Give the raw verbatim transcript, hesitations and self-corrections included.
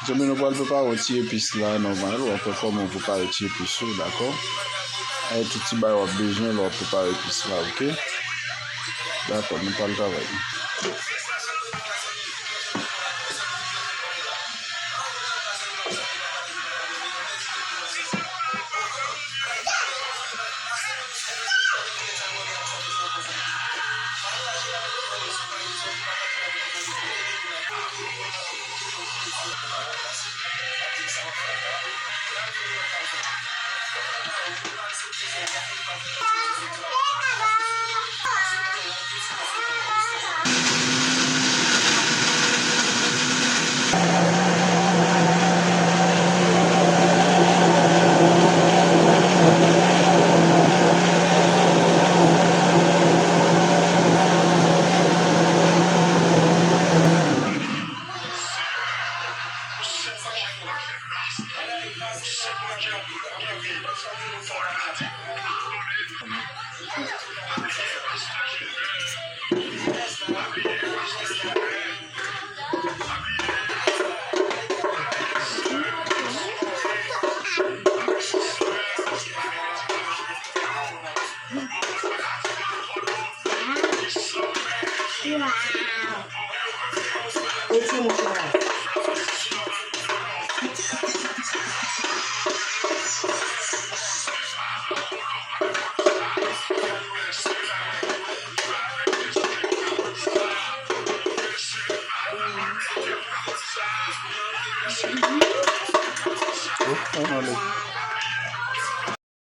Zanmi, nou pral prepare yon ti epis la, nòmal, w ap wè kòman w prepare ti epis ou, dakò? Ay, tout ti bagay w ap bezwen lè w ap prepare epis la, oke? Dakò, nou pral travay. Wow. Retire mouch la.